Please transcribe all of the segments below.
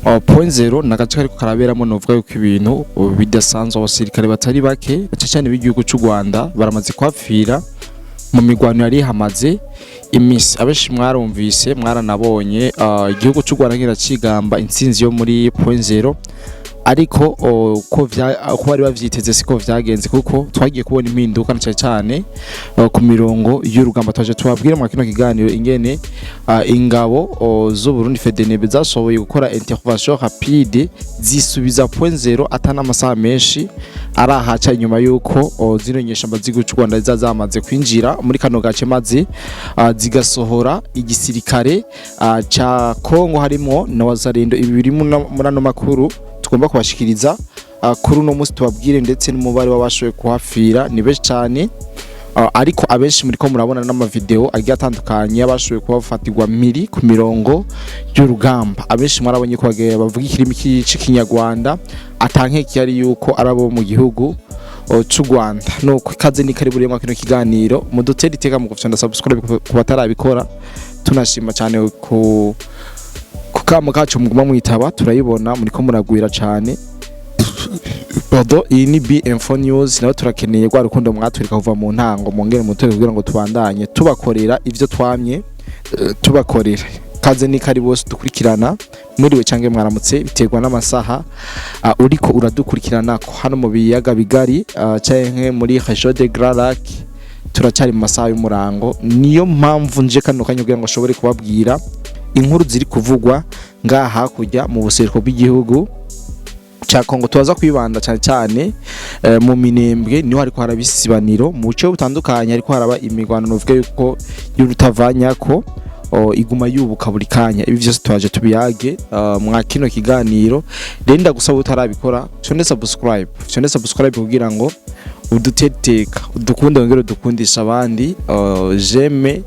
Point zero ni agace kariko karaberamo, novuga yuko ibintu bidasanzwe. Abasirikare batari bake, cyane cyane b'igihugu cy'u Rwanda, baramaze kuhapfira mu migwano yari ihamaze imisi. Abenshi mwarumvise, mwaranabonye, igihugu cy'u Rwanda kiracigamba intsinzi yo muri Point Zero, ariko ko bari bavyiteze siko vyagenze, kuko twagiye kubona impinduka na cyane cyane ku mirongo y'urugamba. Twaje tubabwira mu kino kiganiro ingene ingabo z'u Burundi FDNB zashoboye gukora intervention rapide, zisubiza Point Zero atana amasaha menshi arahaca inyuma yuko zino nyeshamba z'igihugu cy'u Rwanda zamaze kwinjira muri kano gace, maze zigasohora igisirikare ca Kongo harimo na Wazalendo. Ibi biri muri ano makuru tugomba kubashikiriza kuri uno munsi. Tubabwire ndetse n'umubare w'abashoboye kuhapfira, ni benshi cyane. Ariko abenshi muriko murabona n'amavideo agiye atandukanye y'abashoboye kubafatirwa miri ku mirongo y'urugamba. Abenshi mwarabonye ko bagiye bavuga ikirimi c'ikinyarwanda, atankeka yari yuko ari abo mu gihugu c'u Rwanda. Nuko ikaze ni karibu rero kino kiganiro, mudutere iteka mu gufyonda subscribe ku batarabikora. Tunashima cyane ku kamo kacu muguma mwitaba, turayibona muriko muragwira cyane. Pardon, iyi ni B-Info News, nawe turakeneye rwa rukundo mwatwereka kuva mu ntango, mwongere mutore kugira ngo tubandanye tubakorera ivyo twamye tubakorera. Kaze ni kari bose dukurikirana, mwiriwe canke mwaramutse, biterwa n'amasaha uriko uradukurikirana ko. Hano mu biyaga bigari canke muri région de Grands Lacs turacari mu masaha y'umurango. Niyo mpamvu nje kano kanya kugira ngo ashobore kubabwira inkuru ziri kuvugwa ngaha hakurya mu buseruko bw'igihugu ca Kongo. Tubaza kwibanda cyane cyane mu Minembwe, niho hariko haraba isibaniro mu bice butandukanye, hariko haraba imigwano novuga yuko y'urutavanyako iguma yubuka buri kanya. Ibi vyose twaje tubiyage mwa kino kiganiro. Rero ndagusaba, utarabikora, fyonde subscribe, fyonde subscribe kugira ngo uduteteka, udukunde, wongere udukundisha abandi. J'aime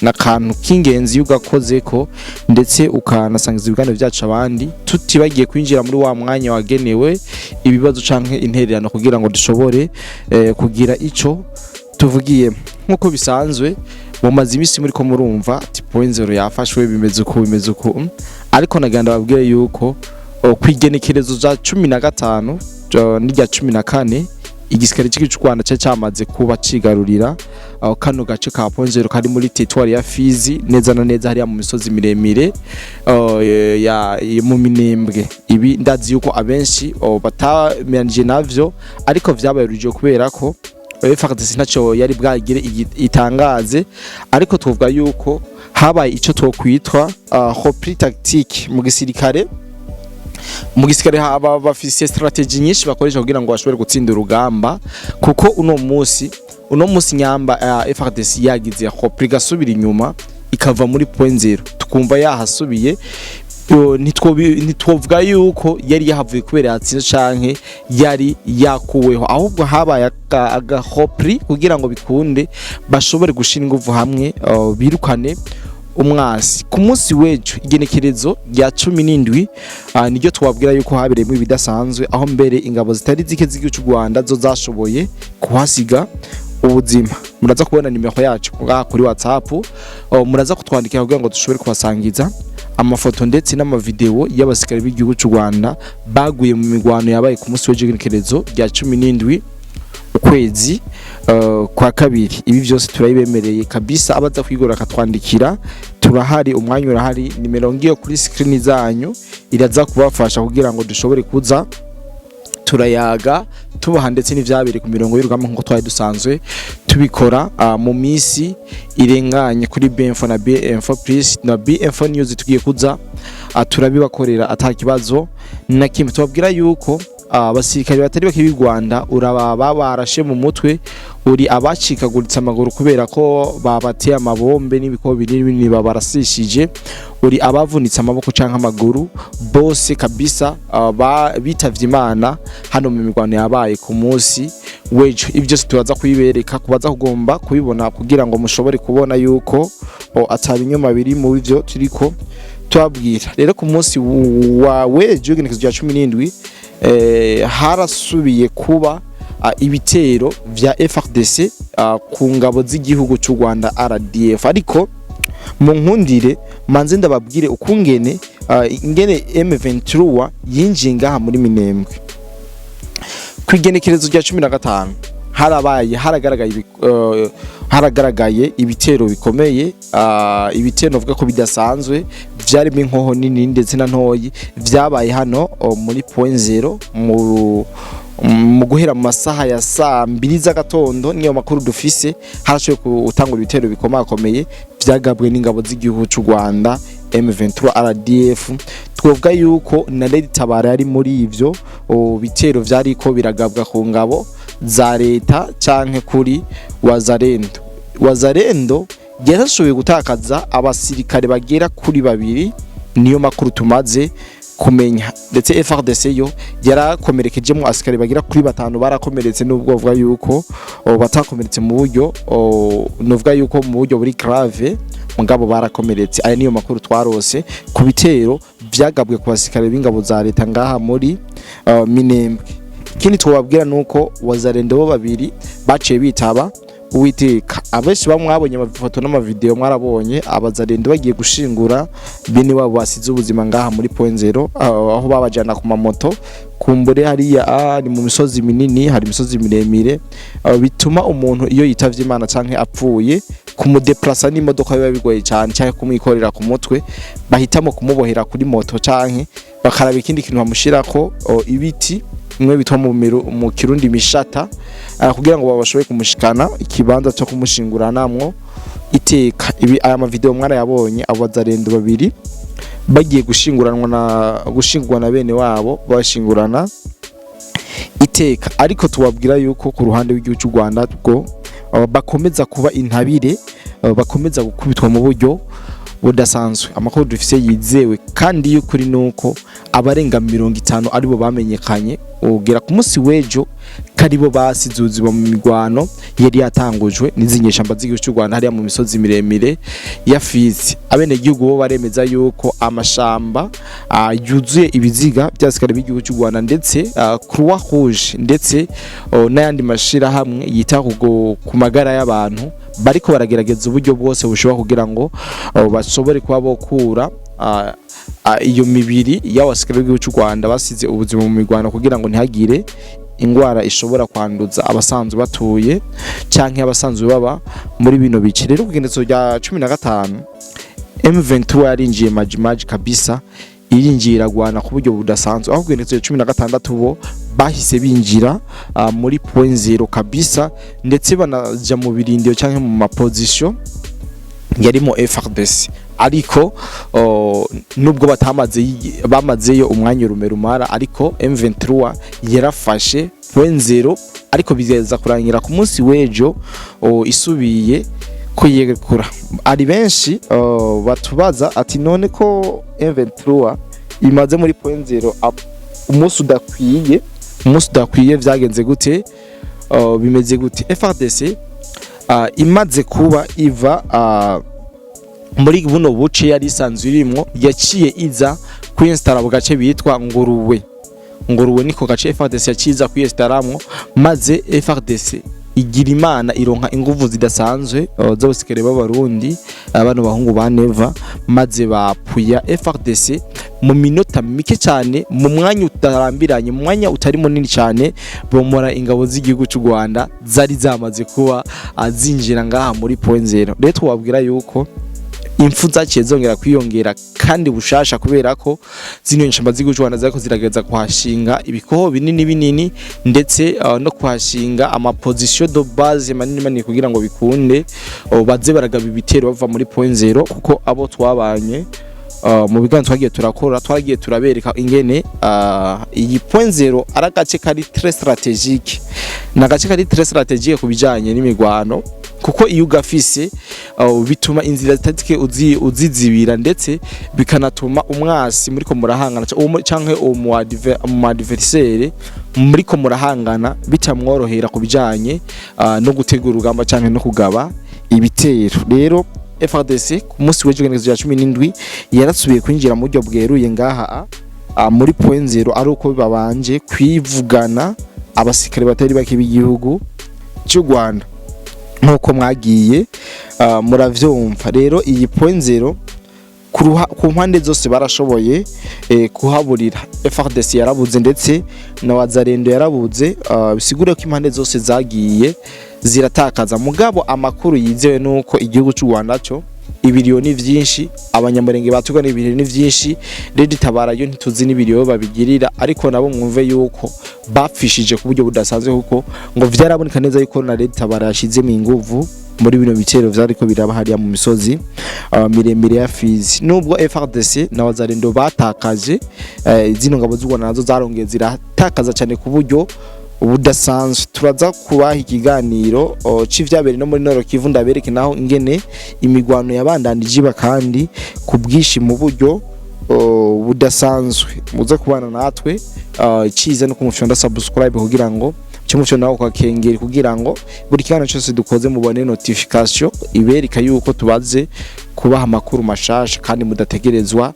n'akantu k'ingenzi iyo ugakozeko, ndetse ukanasangiza ibiganiro byacu abandi, tutibagiye kwinjira muri wa mwanya wagenewe ibibazo canke intererano kugira ngo dushobore kugira ico tuvugiye. Nk'uko bisanzwe, mumaze iminsi muri ko murumva ati Point Zero yafashwe, bimeze uko, bimeze uko, ariko naganda babwire yuko kwigenekerezo rya 15 n'irya 14 igisirikare cy'igihugu cy'u Rwanda cyari cyamaze kuba cigarurira aho kano gace ka Point Zero kari muri territoire ya Fizi, neza na neza hariya mu misozi miremire ya mu Minembwe. Ibi ndazi yuko abenshi batamenyanje navyo, ariko vyabaye urujijo kubera ko FARDC ntacyo yari bwagire itangaze. Ariko tuvuga yuko habaye ico twokwitwa repli tactique mu gisirikare. Mu gisirikare haba bafise strategy nyinshi bakoresha kugira ngo bashobore gutsinda urugamba, kuko uno munsi nyamba FARDC yagize repli igasubira inyuma ikava muri Point Zero, tukumva yahasubiye, ntitwovuga yuko yari yahavuye kubera yatsinze canke yari yakuweho, ahubwo habaye aga repli kugira ngo bikunde bashobore gushira inguvu hamwe, birukane umwasi. Ku munsi w'ejo, igenekerezo rya 17, niryo twabwira yuko habereyemo ibidasanzwe, aho mbere ingabo zitari zike z'igihugu cy'u Rwanda zo zashoboye kuhasiga ubuzima. Muraza kubona nimero yacu ngaha kuri WhatsApp, muraza kutwandikira kugira ngo dushobore kubasangiza amafoto ndetse n'amavideo y'abasirikare b'igihugu cy'u Rwanda baguye mu migwano yabaye ku munsi w'ejo, igenekerezo rya 17 ukwezi kwa kabiri. Ibi byose turabibemereye kabisa, abaza kwigora akatwandikira turahari, umwanya urahari. Nimero ngiyo kuri screen zanyu iraza kubafasha kugira ngo dushobore kuza turayaga, tubaha ndetse n'ivyabereye ku mirongo y'urugamba nk'uko twari dusanzwe tubikora mu minsi irenganye kuri BMFO na BMFO Plus na BMFO News. Tugiye kuza turabibakorera ata kibazo na kimwe. Tubabwira yuko abasirikare batari bake b'u Rwanda uraba barashe mu mutwe, uri abacikaguritse amaguru kubera ko babateye amabombe n'ibikobo binini binini babarasishije, uri abavunitse amaboko canke amaguru, bose kabisa bitavye Imana hano mu mirwano yabaye ku munsi w'ejo. Ibi byose turaza kubibereka kubaza kugomba kubibona kugira ngo mushobore kubona yuko atabinyoma biri mu bivyo turiko tubabwira. Rero ku munsi wa w'ejo, igenekerezo rya 17, harasubiye kuba ibitero vya FARDC ku ngabo z'igihugu cy'u Rwanda RDF. Ariko mu nkundire manze ndababwire ukungene Ingene M23 yinjiye ngaha muri Minembwe ku igenekerezo rya 15, harabaye haragaragaye ibitero bikomeye, ibitero novuga ko bidasanzwe, vyarimo inkoho nini ndetse na ntoyi, vyabaye hano muri Point Zero mu guhera mu masaha ya saa 2 z'agatondo. Niyo makuru dufise. Harashoboye gutangura ibitero bikomakomeye vyagabwe n'ingabo z'igihugu c'u Rwanda, M23 RDF. Twovuga yuko na Red Tabara yari muri ivyo bitero vyariko biragabwa ku ngabo za leta canke kuri Wazalendo. Wazalendo yarashoboye gutakaza abasirikare bagera kuri babiri, niyo makuru tumaze kumenya. Ndetse FARDC yo yarakomerekejemo asikare bagera kuri batanu, barakomeretse, nubwo bavuga yuko batakomeretse mu buryo novuga yuko mu buryo buri grave, mugabo barakomeretse. Aya niyo makuru twarose ku bitero vyagabwe ku basirikare b'ingabo za leta ngaha muri Minembwe. Ikindi twababwira nuko Wazalendo bo babiri baciye bitaba Uwiteka. Abenshi bamwabonye amafoto n'amavideo, mwarabonye abazalendo bagiye gushingura bene wabo basize ubuzima ngaha muri Point Zero, aho babajana ku mamoto kumbure hariya. Ni mu misozi minini, hari imisozi miremire, bituma umuntu iyo yitavye Imana canke apfuye, kumudeplasa n'imodoka biba bigoye cyane, canke kumwikorera ku mutwe. Bahitamo kumubohera kuri moto canke bakaraba ikindi kintu bamushirako, ibiti bimwe bitwa mu Kirundi mishata, kugira ngo babashoboye kumushikana ikibanza cyo kumushinguranamwo iteka. Ibi aya mavideo mwarayabonye, abo bazarendo babiri bagiye gushinguranwa na gushingurwa na bene wabo, bashingurana iteka. Ariko tubabwira yuko ku ruhande rw'igihugu cy'u Rwanda bwo bakomeza kuba intabire, bakomeza gukubitwa mu buryo budasanzwe. Amakuru dufise yizewe kandi y'ukuri nuko abarenga 50 aribo bamenyekanye ugera ku munsi w'ejo karibo basize ubuzima mu mirwano yari yatangujwe n'izi nyeshamba z'igihugu cy'u Rwanda hariya mu misozi miremire ya Fizi. Abenegihugu bo baremeza yuko amashamba yuzuye ibiziga by'abasirikare b'igihugu cy'u Rwanda, ndetse Croix Rouge ndetse n'ayandi mashirahamwe yita ku magara y'abantu bariko baragerageza uburyo bwose bushoboka kugira ngo bashobore kuba bokura iyo mibiri y'abasirikare b'igihugu cy'u Rwanda basize ubuzima mu mirwano, kugira ngo ntihagire ingwara ishobora kwanduza abasanzwe batuye canke abasanzwe baba muri bino bice. Rero ku igenekerezo rya 15, M23 yarinjiye majimaji kabisa, irinjiye iragwana ku buryo budasanzwe, aho ku igenekerezo rya 16 bo bahise binjira muri Point Zero kabisa, ndetse banaja mu birindiro canke mu maposition yarimo FARDC. Ariko nubwo batamaze bamazeyo umwanya urume rumara, ariko M23 yarafashe Point Zero, ariko bizeza kurangira ku munsi w'ejo isubiye kuyerekura. Ari benshi batubaza ati: "None ko M23 imaze muri Point Zero umunsi udakwiye, vyagenze gute? Bimeze gute?" FARDC imaze kuba iva muri buno buce yari isanzwe irimwo, yaciye iza kwinstara mu gace bitwa Nguruwe. Nguruwe niko gace FARDC yaciye iza kwinstaramwo, maze FARDC igira Imana ironka inguvu zidasanzwe z'abasirikare b'Abarundi, bano bahungu ba Neva, maze bapuya FARDC mu minota mike cyane, mu mwanya utarambiranye, mu mwanya utari munini cyane, bomora ingabo z'igihugu cy'u Rwanda zari zamaze kuba zinjira ngaha muri Point Zero. Rero twababwira yuko impfu zaciye zongera kwiyongera kandi bushasha, kubera ko zino nyeshamba z'igihugu cy'u Rwanda zariko ziragerageza kuhashinga ibikoho binini binini, ndetse no kuhashinga amaposition de base manini manini, kugira ngo bikunde baze baragaba ibitero bava muri Point Zero. Kuko abo twabanye mu biganiro twagiye turakora, twaragiye turabereka ingene iyi Point Zero ari agace kari très stratégique, ni agace kari très stratégique ku bijanye n'imigwano, kuko iyo ugafise bituma inzira zitazike uzizibira, ndetse bikanatuma umwasi muriko murahangana canke uwo mu adversaire muriko murahangana bitamworohera ku bijanye no gutegura urugamba canke no kugaba ibitero. Rero FARDC ku munsi w'ejo, igenekerezo rya 17, yarasubiye kwinjira mu buryo bweruye ngaha muri Point Zero, ari uko babanje kwivugana abasirikare batari bake b'igihugu cy'u Rwanda, nk'uko mwagiye muravyumva. Rero iyi Point Zero Ku mpande zose barashoboye kuhaburira. FARDC yarabuze ndetse na Wazalendo yarabuze, bisigure ko impande zose zagiye ziratakaza. Mugabo amakuru yizewe nuko igihugu cy'u Rwanda cyo ibiriyo ni vyinshi, Abanyamurenge baturwa n'ibiriyo ni vyinshi. Red Tabara yo ntituzi n'ibiriyo babigirira, ariko nabo mwumve yuko bapfishije ku buryo budasanzwe, kuko ngo vyaraboneka neza yuko na Red Tabara yashizemo inguvu muri bino bitero vyariko biraba hariya mu misozi miremire ya Fizi. Nubwo FARDC na Wazalendo batakaje, zino ngabo z'u Rwanda nazo zarongeye ziratakaza cyane ku buryo budasanzwe. Turaza kubaha ikiganiro c'ivyabereye no muri Nord Kivu, ndabereke naho ingene imigwano yabandanije iba kandi ku bwinshi mu buryo budasanzwe. Muze kubana natwe. Iciza no kumufyonda subscribe kugira ngo cyo nawe kwa kengeri, kugira ngo buri kiganiro cyose dukoze mubone notification ibereka yuko tubaze kubaha amakuru mashasha kandi mudategerezwa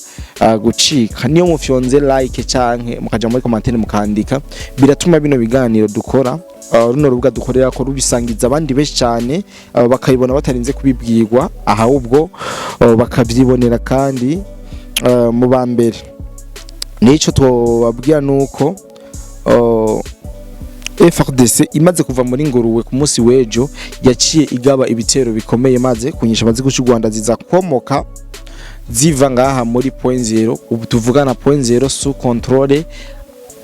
gucika. Niyo mufyonze like canke mukaja muri commentaire mukandika, biratuma bino biganiro dukora, runo rubuga dukorera ko rubisangiza abandi benshi cyane, bakayibona batarinze kubibwirwa, ahubwo bakavyibonera kandi mu ba mbere. Nico twobabwira nuko FARDC imaze kuva muri Nguruwe ku munsi w'ejo yaciye igaba ibitero bikomeye, maze kunyisha amazigo cy'u Rwanda ziza komoka ziva ngaha muri Point Zero. Ubu tuvugana Point Zero sous contrôle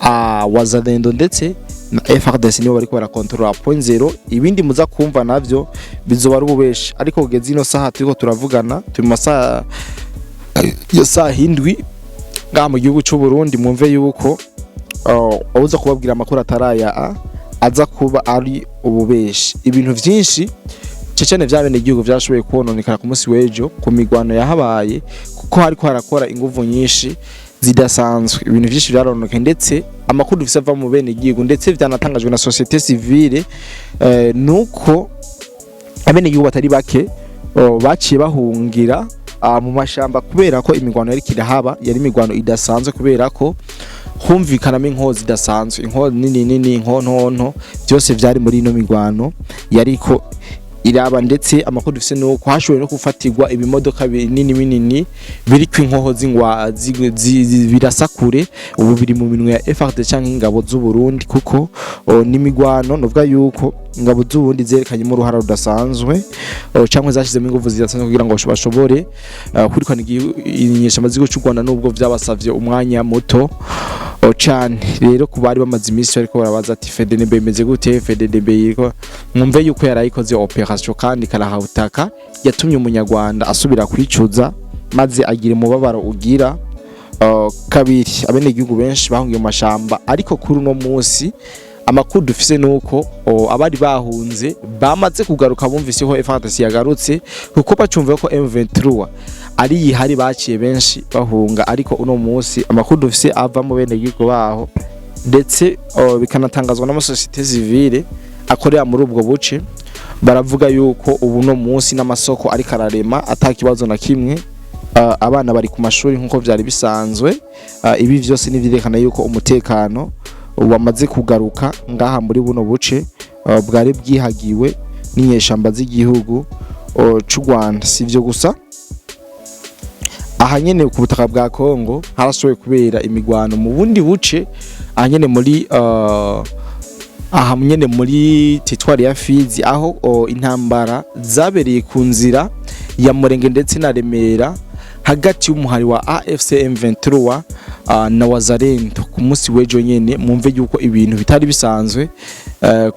a Wazalendo ndetse na FARDC, nibo bariko barakontrola Point Zero. Ibindi muza kumva navyo bizoba ari ububeshi, ariko kugeza ino saha turiko turavugana, turi mu masaha ya saa 7 ngaha mu gihugu cy'u Burundi, mwumve yuko uza kubabwira amakuru ataraya aza kuba ari ububeshi. Ibintu vyinshi cyane vyabene igihugu vyashoboye kononekara ku munsi w'ejo ku migwano yahabaye, kuko hariko harakora inguvu nyinshi zidasanzwe. Ibintu vyinshi vyarononekaye, ndetse amakuru dufise ava mu bene igihugu, ndetse vyanatangajwe na société civile, nuko abene igihugu batari bake baciye bahungira mu mashamba kubera ko imigwano yariko irahaba yari imigwano idasanzwe, kubera ko humvikanamo inkozi zidasanzwe, inkozi nini nini, inkontonto, byose vyari muri ino migwano yariko iraba. Ndetse amakuru dufise nuko hashoboye no gufatirwa ibimodoka binini binini biriko inkoho z'ingwa birasakure, ubu biri mu minwe ya FARDC canke ingabo z'u Burundi, kuko n'imigwano novuga yuko ingabo z'u Burundi zerekanyemo uruhara rudasanzwe, canke zashizemo inguvu zidasanzwe kugira ngo bashobore kwirukana inyeshamba z'igihugu c'u Rwanda, nubwo vyabasavye umwanya muto cane. Rero ku bari bamaze iminsi bariko barabaza ati FDNB imeze gute, FDNB iriko, mwumve yuko yarayikoze operation kandi karahawutaka yatumye umunyarwanda asubira kwicuza maze agira umubabaro ugira kabiri. Abenegihugu benshi bahungiye mu mashamba, ariko kuri uno munsi amakuru dufise nuko abari bahunze bamaze kugaruka, bumvise ko FARDC yagarutse, kuko bacumva ko M23 ari yihari, baciye benshi bahunga. Ariko uno munsi amakuru dufise ava mu bene gihugu baho, ndetse bikanatangazwa n'amasosiyete civile akorera muri ubwo buce, baravuga yuko ubu no munsi n'amasoko ariko ararema ata kibazo na kimwe, abana bari ku mashuri nk'uko vyari bisanzwe. Ibi vyose nivyerekana yuko umutekano wamaze kugaruka ngaha muri buno buce bwari bwihagiwe n'inyeshamba z'igihugu c'u Rwanda. Si ivyo gusa, aha nyene ku butaka bwa Kongo harashoboye kubera imigwano mu bundi buce, aha nyene muri aha nyene muri teritwari ya Fizi, aho intambara zabereye ku nzira ya Murenge ndetse na Remera hagati y'umuhari wa AFC M23 na Wazalendo ku munsi w'ejo nyene. Mumve yuko ibintu bitari bisanzwe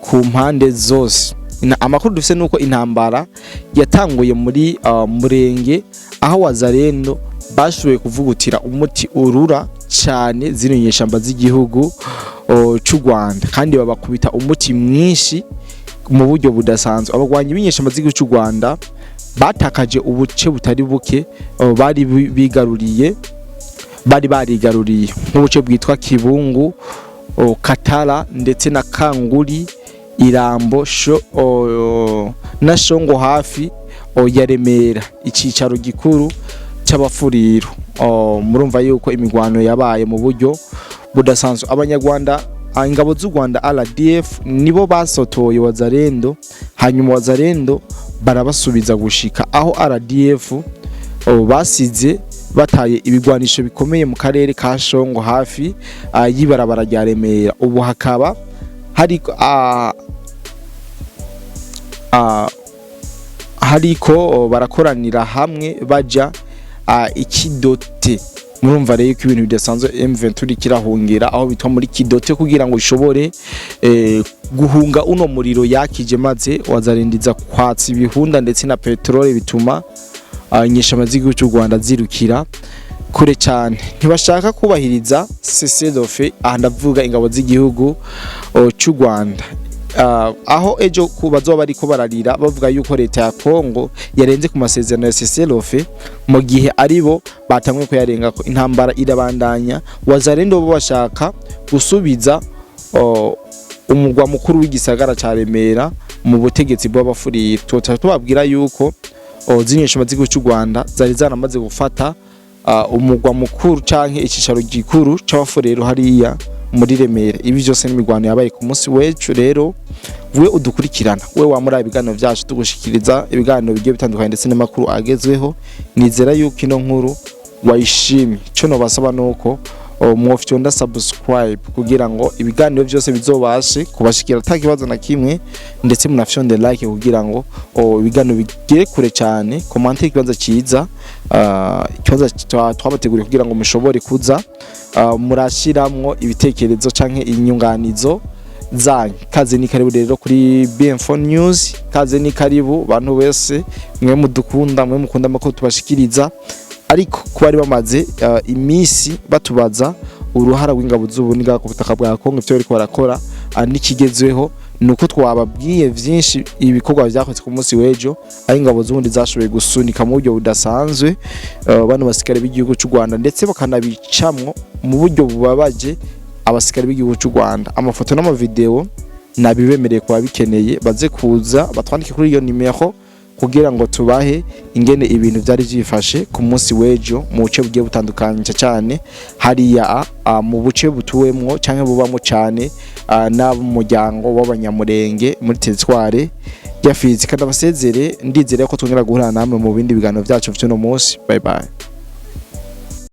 ku mpande zose. Amakuru dufise nuko intambara yatanguye muri Murenge, aho Wazalendo bashoboye kuvugutira umuti urura cyane zino nyeshamba z'igihugu c'u Rwanda, kandi babakubita umuti mwinshi mu buryo budasanzwe. Abagwanyi b'inyeshamba z'igihugu c'u Rwanda batakaje ubuce butari buke bari bigaruriye, bari barigaruriye nk'ubuce bwitwa Kibungu, Katara ndetse na Kanguri, Irambo sho, na Shongo hafi ya Remera, icicaro gikuru c'Abafuriro. Murumva yuko imigwano yabaye mu buryo budasanzwe. Abanyarwanda, ingabo z'u Rwanda RDF nibo basotoye Wazalendo, hanyuma Wazalendo barabasubiza gushika aho RDF basize. Bataye ibigwanisho bikomeye mu karere ka Shongo, hafi y'ibarabara rya Remera. Ubu hakaba hariko barakoranira hamwe baja ikidote. Murumva rero ko ibintu bidasanzwe. M23 kirahungira aho bitwa muri Kidote kugira ngo ishobore guhunga uno muriro yakije, maze wazarindiza kwatsa ibihunda ndetse na peteroli, bituma inyeshamba z'igihugu cy'u Rwanda zirukira kure cyane. Ntibashaka kubahiriza cessez-le-feu. Aha ndavuga ingabo z'igihugu cy'u Rwanda, aho ejo ku bazoba bariko bararira bavuga yuko leta ya Kongo yarenze ku masezerano ya cessez-le-feu, mu gihe aribo batanguye kuyarenga. Ko intambara irabandanya. Wazalendo bo bashaka gusubiza umugwa mukuru w'igisagara ca Remera mu butegetsi bw'Abafuriro. Tuba tubabwira yuko zino nyeshamba z'igihugu cy'u Rwanda zari zaramaze gufata umugwa mukuru canke icicaro gikuru c'Abafurero hariya muri Remera. Ibi byose n'imigwano yabaye ku munsi w'ejo. Rero we udukurikirana, we wamuri ibiganiro byacu, tugushikiriza ibiganiro bigiye bitandukanye ndetse n'amakuru agezweho, nizera yuko ino nkuru wayishimye. Ico nobasaba nuko mwofyonda subscribe kugira ngo ibiganiro byose bizobashe kubashikira ata kibazo na kimwe, ndetse munafyonde like kugira ngo ibiganiro bigere kure cyane. Commenter ikibanza cyiza, ikibanza twabateguriye kugira ngo mushobore kuza murashiramwo ibitekerezo canke inyunganizo zanyu. Kaze ni karibu rero kuri BM4 News. Kaze ni karibu bantu bese mwe mudukunda, mwe mukunda amakuru tubashikiriza. Ariko kuba bari bamaze iminsi batubaza uruhara rw'ingabo z'ubuniga ku butaka bwa Kongo, ivyo bariko barakora n'ikigezweho, nuko twababwiye vyinshi, ibikorwa vyakozwe ku munsi w'ejo, aho ingabo z'ubundi zashoboye gusunika mu buryo budasanzwe bano basikare b'igihugu cy'u Rwanda, ndetse bakanabicamwo mu buryo bubabaje abasikare b'igihugu cy'u Rwanda. Amafoto n'amavideo nabibemereye, kuba bikeneye baze kuza batwandike kuri iyo nimero kugira ngo tubahe ingene ibintu byari byifashe ku munsi w'ejo mu buce bugiye butandukanye, cyane hariya mu buce butuwemwo canke bubamwo cyane n'ab'umuryango w'Abanyamurenge muri territoire ya Fizi. Kandi abasezere, ndizere ko twongera guhura namwe mu bindi biganiro byacu vy'uno munsi. Bye bye.